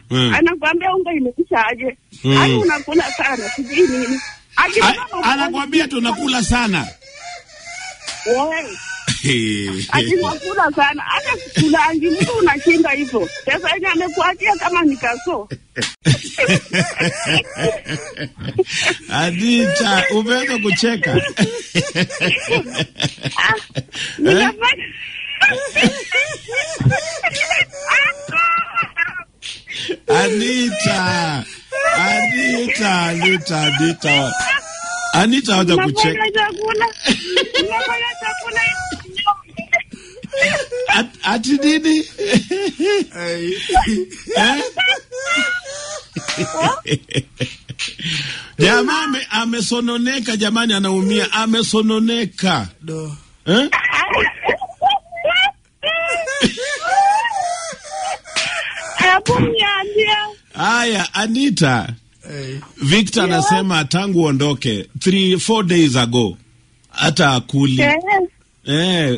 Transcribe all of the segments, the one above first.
Anakuambia unga imeisha aje. Yaani unakula sana, sijui nini. Anakuambia tunakula sana. Ati nakula sana. Hata kulangi mtu unashinda hivyo. Pesa yenye amekuachia kama ni kaso. Anita, umeweza kucheka. Anita, Anita, Anita, Anita. Anita wacha kucheka. Ati nini? Jamaa amesononeka jamani, anaumia, amesononeka. Eh? Aya, Anita. Victor anasema tangu uondoke 3-4 days ago hata akuli.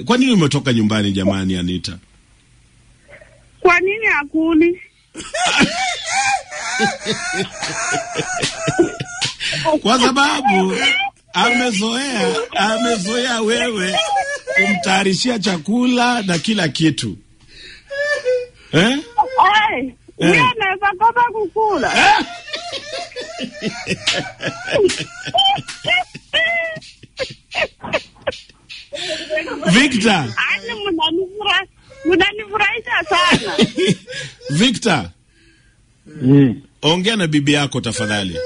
Kwa nini umetoka nyumbani jamani, Anita? Kwa nini akuli? Kwa sababu amezoea wewe kumtayarishia chakula na kila kitu. Eh? Wewe unaweza kopa kukula. Victor. Mnanifurahisha sana. Victor. Ongea na bibi yako tafadhali.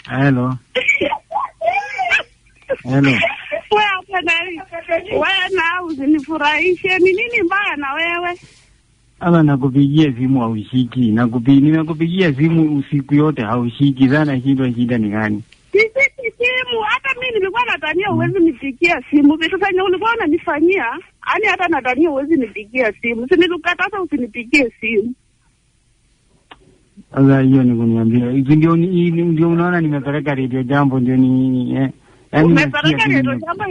Hello. Hello. Wewe na usinifurahishe. Ni nini mbaya na wewe? Ama nakupigia simu haushiki. Nimekupigia simu usiku yote haushiki. Sana shida shida ni gani? Sisi simu hata mimi nilikuwa nadhania huwezi nipigia simu. Vitu zenye ulikuwa unanifanyia, yani hata nadhania huwezi nipigia simu. Si nilikukataza usinipigie simu. Sasa hiyo ni kuniambia. Ndio ndio unaona nimepeleka Radio Jambo ndio ni eh. Yaani umepeleka Radio Jambo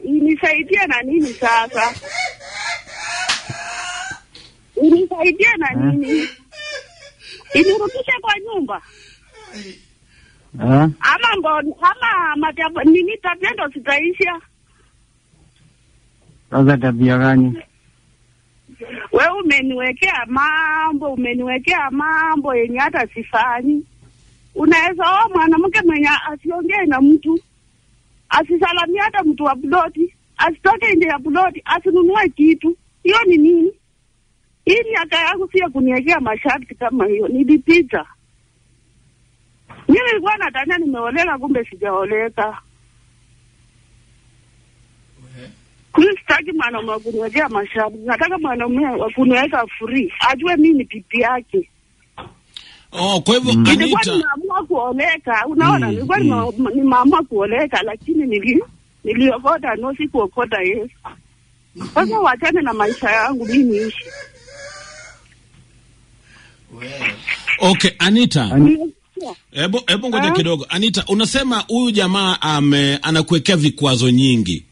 inisaidie na nini sasa? Inisaidie na nini? Inirudishe kwa nyumba. Ama mbona ama matabo nini tabia ndo zitaisha? Sasa tabia gani? Wewe umeniwekea mambo yenye hata sifanyi. Unaweza oa mwanamke mwenye asiongee na mtu, asisalamie hata mtu wa ploti, asitoke nje ya ploti, asinunue kitu. Hiyo ni nini? Hii miaka yangu si ya kuniwekea masharti kama hiyo. Nilipita. Mimi nilikuwa nadhania nimeoleka, kumbe sijaoleka. Mimi sitaki mwanaume wa kuniwekea masharti. Nataka mwanaume wa kuniweka free, ajue mimi ni pipi yake. Oh, kwa hivyo nilikuwa nimeamua kuoleka, unaona? Nilikuwa nimeamua kuoleka, lakini niliokota no, sikuokota Yesu. Sasa wachane na maisha yangu, mimi niishi. Okay, Anita. Hebu ngoja kidogo. Anita, unasema huyu jamaa anakuwekea vikwazo nyingi.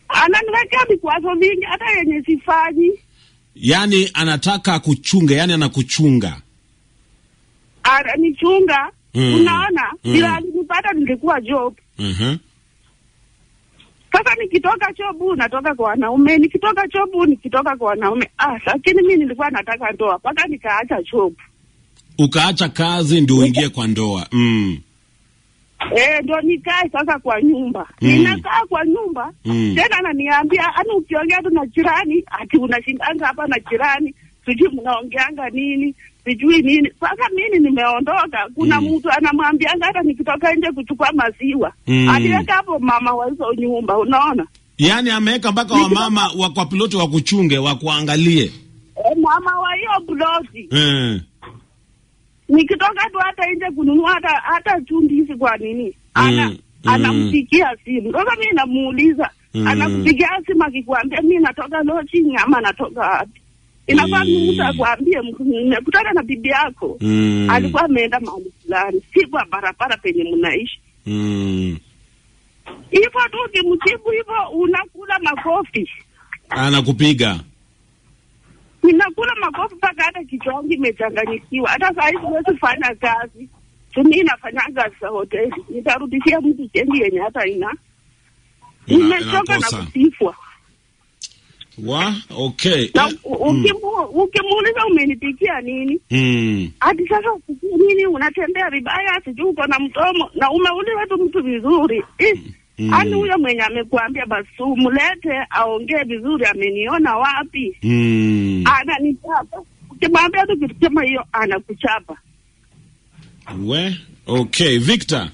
Ananiwekea vikwazo vingi hata yenye sifanyi. Yaani anataka kuchunga, yani anakuchunga. Ananichunga. Unaona? Bila alinipata nilikuwa job. Sasa nikitoka chobu natoka kwa wanaume, nikitoka chobu nikitoka kwa wanaume. Lakini mimi nilikuwa nataka ndoa mpaka nikaacha chobu. Ukaacha kazi ndio uingie kwa ndoa. Ndio nikae sasa kwa nyumba. Ninakaa kwa nyumba. Tena ananiambia, ani ukiongea tu na jirani, ati unashindanga hapa na jirani, sijui mnaongeanga nini, sijui nini. Sasa mimi nimeondoka, kuna mtu anamwambianga hata nikitoka nje kuchukua maziwa. Aliweka hapo mama wa hizo nyumba, unaona? Yaani ameweka mpaka wamama wa kwa ploti wa kuchunge, wa kuangalie. Mama wa hiyo ploti. Nikitoka tu hata nje kununua hata chumvi kwa nini? Anampigia simu. Sasa mimi namuuliza, anakupigia simu akikwambia mimi natoka lodging ama natoka wapi? Inafaa mtu akwambie nimekutana na bibi yako. Alikuwa ameenda mahali fulani, si kwa barabara penye mnaishi. Hivyo tu ukimjibu hivyo unakula makofi. Anakupiga. Ninakula makofi mpaka hata kichwa yangu imechanganyikiwa, hata saa hizi siwezi fanya kazi. Mimi nafanya kazi za hoteli, nitarudishia mtu chenji yenye hata ina nimechoka na Inakosa. kusifwa. Wa, okay. Na ukimuuliza umenipikia nini, hadi sasa sijui nini, unatembea vibaya, sijui uko na mdomo, na umeuliza tu mtu vizuri. Eh, Ani huyo mwenye amekuambia basi umlete aongee vizuri, ameniona wapi? Ananichapa. Ukimwambia tu kitu kama hiyo anakuchapa. We, okay, Victor.